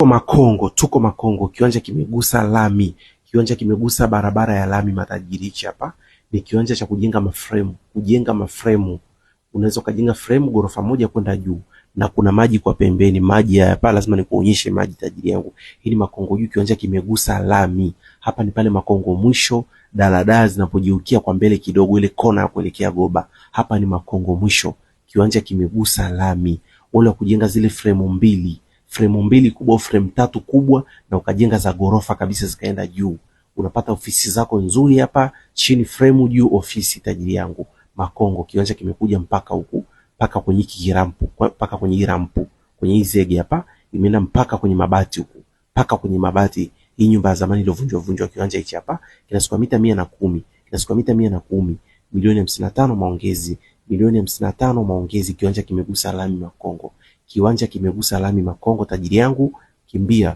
Makongo, tuko Makongo, kiwanja kimegusa lami, kiwanja kimegusa barabara ya lami matajiri. Hichi hapa ni kiwanja cha kujenga mafremu, kujenga mafremu. Unaweza ukajenga fremu ghorofa moja kwenda juu, na kuna maji kwa pembeni. Maji haya hapa lazima nikuonyeshe maji, tajiri yangu. Hii ni Makongo juu, kiwanja kimegusa lami. Hapa ni pale Makongo mwisho, daladala zinapojiukia kwa mbele kidogo, ile kona ya kuelekea Goba. Hapa ni Makongo mwisho, kiwanja kimegusa lami. Wale wa kujenga zile fremu mbili, fremu mbili kubwa au fremu tatu kubwa, na ukajenga za ghorofa kabisa zikaenda juu, unapata ofisi zako nzuri hapa chini, fremu juu, ofisi. Tajiri yangu Makongo, kiwanja kimekuja mpaka huku, mpaka kwenye hiki kirampu, mpaka kwenye hii rampu, kwenye hii zege hapa, imeenda mpaka kwenye mabati huku, mpaka kwenye mabati. Hii nyumba ya zamani iliyovunjwa vunjwa, kiwanja hichi hapa kina square mita 110, kina square mita 110, milioni 55 maongezi, milioni 55 maongezi. Kiwanja kimegusa lami Makongo, kiwanja kimegusa lami Makongo. Tajiri yangu, kimbia.